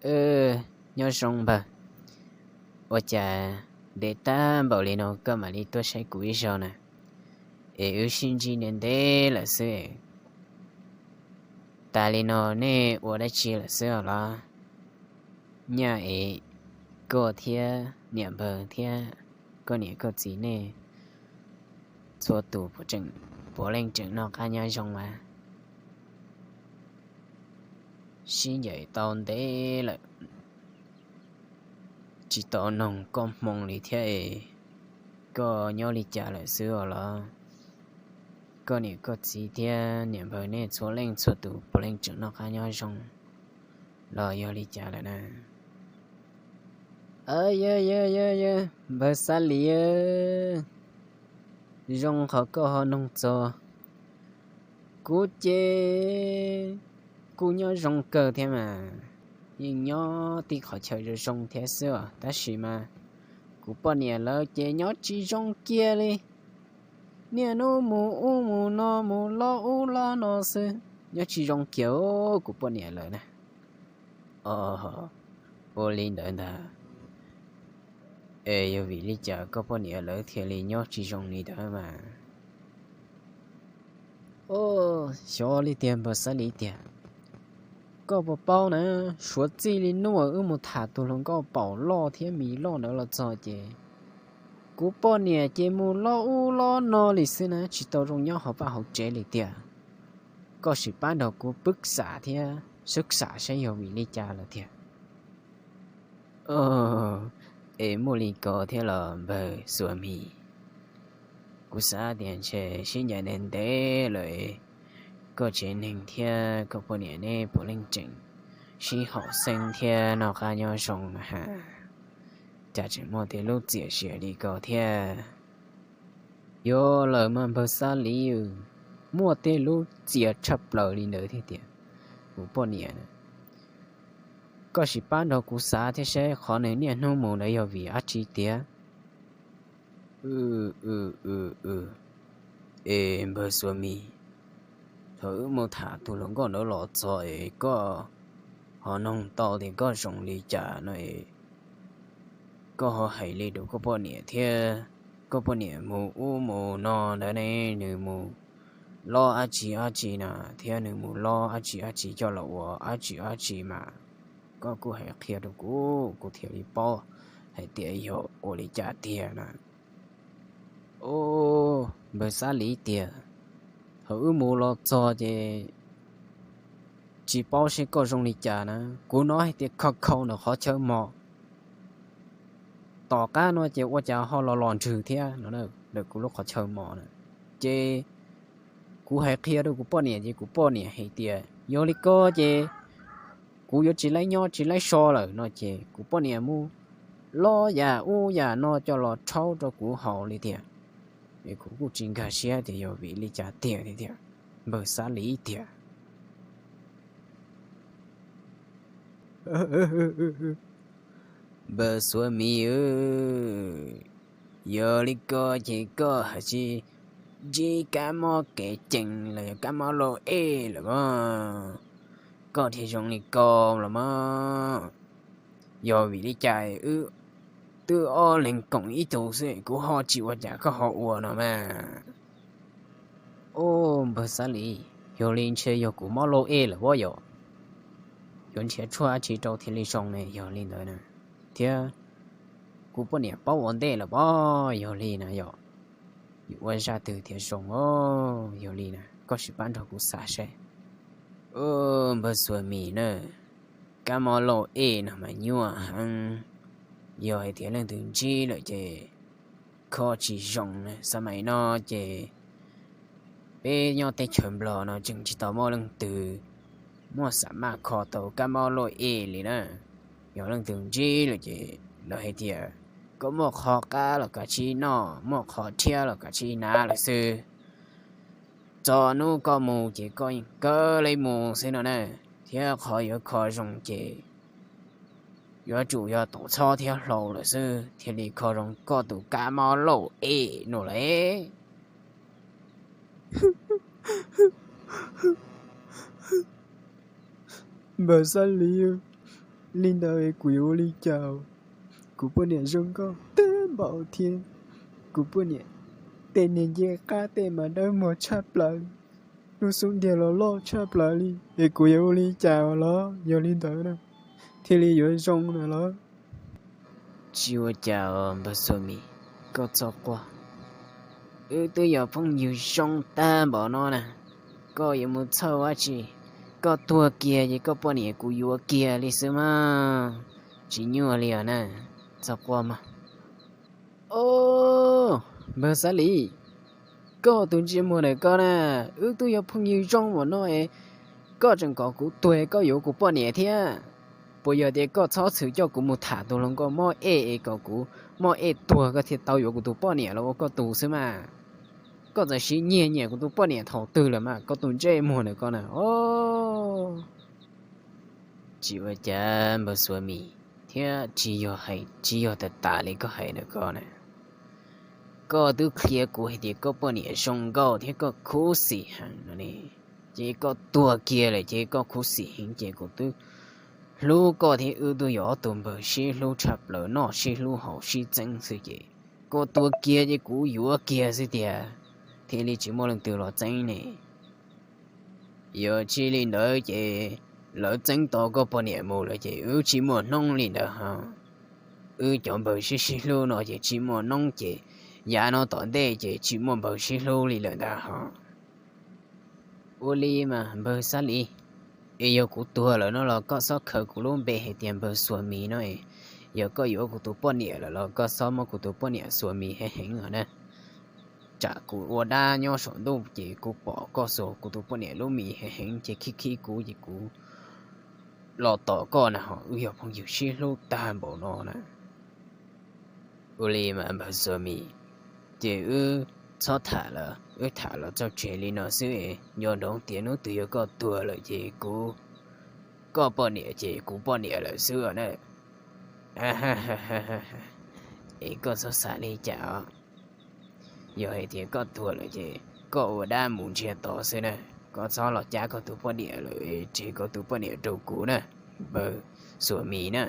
Nyob zoo npawg, ua cas ntev tag npaum li no koj mam li tuaj saib kuv ib zaug na? Es wb sib ntsib ntev ntev lawm xwb. Tas li no nej ua dab tsi lawm xwb os los? Nyaj es koj thiab niam npawg thiab koj niam koj txiv nej txhua tus puav leej tseem noj qab nyob zoo mas? Sib ncaim tau ntev lawm, tsis tau noog koj hmoo li thiab es koj nyob li cas lawm xwb os los? Koj niam koj txiv thiab niam npawg nej txhua leej txhua tus puav leej tseem noj qab nyob zoo los yog li cas lawm na? Yog yog yog yog, npawg Xab Lis, zoo qhov koj ho noog txog. Kuv ces kuj nyob zoo kawg thiab mas, yeej nyob tib qhov chaw zoo zoo thiab xwb os, tab sis mas kuv poj niam lawv ces nyob tsis zoo kiag li. Niaj hnub mus ub mus no, mus lob ub lob no xwb, nyob tsis zoo kiag kuv poj niam lawv na. Ua li ntawd ntag. Es yog vim li cas koj poj niam lawv thiaj li nyob tsis zoo li ntawd mas? Xyov li tiag npawg Xab Lis tiag. Koj puas paub na, suav txij li hnub uas wb mus tham tus hluas nkauj paum loj thiab mis loj ntawd los txog ces kuv poj niam ces mus lob ub lob no li xwb na, tsis tau zoo nyob hauv vaj hauv tsev li tiag. Koj sim pab nrog kuv pwb xam thiab xwb xam saib yog vim li cas lawm tiag. Es muaj li ko thiab los npawg Xuas Mis? Kuv xav tias ntshe sib ncaim ntev ntev lawm, koj tsev neeg thiab koj poj niam neb puav leej tseem sib haum xeeb thiab noj qab nyob zoo na has, cas tseem muaj tej lub txiam sia li ko thiab. Yog lawm mas npawg Xab Lis, muaj tej lub txias tshaj plaws li ntawd thiab tiag. Kuv poj niam, koj sim pab nrog kuv xav thiab saib qhov nws niaj hnub mus ntawd yog vim dab tsi tiag. Es npawg Xuas Mis, thaum wb mus tham tus hluas nkauj ntawd los txog es koj ho noog tau tias koj zoo li cas no es koj ho hais li rau koj poj niam thiab, koj poj niam mus ub mus no ntawd ne, nws mus lob dab tsi dab tsi na, thiab nws mus lob dab tsi dab tsi coj los ua dab tsi dab tsi mas koj kuj hais qhia rau kuv, kuv thiaj li paub hais tias yog ua li cas tiag na. Npawg Xab Lis tiag, thaum wb mus los txog ces tsis paub seb koj zoo li cas na, kuv hnov hais tias kho khau ntawm qhov chaw mos, tom qab no ces ua cas ho los los ntswg thiab no ntawm kuv lub qhov chaw mos na. Ces kuv hais qhia rau kuv poj niam ces kuv poj niam hais tias yog li ko ces kuv yuav tsis laib nyob tsis laib so lawm no ces kuv poj niam mus lob yam ub yam no coj los rhaub rau kuv haus li tiag. Es kuv kuj tsis nkag siab tias yog vim li cas tiag tiag, npawg Xab Lis tiag. Npawg Xuas Mis, yog li ko ces koj haj tsis ntsib kab mob kev cees los yog kab mob lauj ej lawm mas, koj thiaj zoo li ko los mas. Yog vim li cas wb twb ob leeg koom ib tug xwb kuv ho tsis ua cas koj ho ua no mas? Npawg Xab Lis, yog li ntshe yog kuv mob lauj ej lawm pob yom. Yuav nrhiav tshuaj dab tsi rau thiaj li zoo ne, yog li ntawd na, thiab kuv poj niam paub ua ntej lawm pob, yog li na yom, yuav ua zaj twg thiaj zoo os, yog li na koj sim pab nrog kuv xav saib. Npawg Xuas Mis na, kab mob lauj ej no mas nyuaj heev, yog hais tias leej twg ntsib lawm ces kho tsis zoo na, xab mais no ces peb nyob teb chaws Nplog no tseem tsis tau muaj leej twg muaj xam maj kho tau kab mob lauj ej li na. Yog leej twg ntsib lawm ces lawv hais tias koj muaj qhov qab los kav tsij noj, muaj qhov rhiab los kav tsij hnav lawm xwb. Txog hnub koj mus ces koj yeej kawg li mus xwb no na, thiab qhov yuav kho zoo ces yuav tsum yog tau txhob thiab hlau lawm xwb thiaj li kho zoo koj tus kab mob lauj ej no lauj. Npawg Xab Lis, Li ntawd es kuv yuav ua li cas? Kuv poj niam zoo nkauj tag npaum thiab, kuv poj niam tej niag ncej qab tej mas dawb muag tshaj plaws, lub xub ntiag los loj tshaj plaws li, es kuv yuav ua li cas los yog li ntawd na thiaj li yuav zoo na los? Tsis ua cas os npawg Xuas Mis, koj txhob quaj. Wb twb yog phooj ywg zoo tag npaum no na, koj yuav mus txhawj dab tsi? Koj tuag kiag ces koj poj niam kuv yuav kiag li xwb mas, tsis nyuaj li os na, txhob quaj mas. Os, npawg Xab Lis, koj tus ntsej muag ntawm koj na, wb twb yog phooj ywg zoo npaum no es koj tseem kom kuv tuag koj yuav kuv poj niam thiab. Puas yog tias koj txhob txwm coj kuv mus tham tus hluas nkauj mob ej es kom kuv mob ej tuag koj thiaj tau yuav kuv tus poj niam los ua koj tus xwb mas? Koj txawm siv nyiag nyiam kuv tus poj niam thaum twg lawm mas koj tus ntsej muag ntawm koj na os. Tsis ua cas npawg Xuas Mis, thiab tsis yog hais tsis yog tas tas li koj hais ntawm koj na. Koj twb qhia kuv hais tias koj poj niam zoo nkauj thiab koj khuv xim heev no ne, ces koj tuag kiag lawm ces koj khuv xim heev ces kuv twb hlub koj thiab wb twb yog ob tug npawg sib hlub tshaj plaws noj sib hlub haus sib txeeb xwb ces koj tuag kiag ces kuv yuav kiag xwb tiag, thiaj li tsis muaj leej twg los txeeb ne. Yog tsis li ntawd ces lawv txeeb tau koj poj niam mus lawm ces wb tsis muaj hnub li ntawd ho. Wb cov npawg sib sib hlub no ces tsis muaj hnub ces yav no tom ntej ces tsis muaj npawg sib hlub li lawm ntawd ho. Ua li mas npawg Xab Lis, es yog kuv tuag lawm no los koj txhob khaws kuv lub npe hais tias npawg Xuas Mis no es, yog koj yuav kuv tus poj niam lawm los koj txhob muab kuv tus poj niam Xuas Mis heev heev os na. Tsam kuv ua dab nyob saum ntuj ces kuv pom koj xuas kuv tus poj niam lub mis heev heev ces khib khib kuv ces kuv los tom koj na ho, wb yog phooj ywg sib hlub tag npaum no na. Ua li mas npawg Xuas Mis, ces wb txhob tham lawm, wb tham los txog tseg li no xwb es nco ntsoov tias hnub twg yog koj tuag lawm ces kuv, koj poj niam ces kuv poj niam lawm xwb os na. Es koj txhob xav li cas os. Yog hais tias koj tuag lawm ces koj ua dab mus ntsiag to xwb na. Koj txhob los cab koj tus poj niam lawm es tseg koj tus poj niam rau kuv na, npawg Xuas Mis na.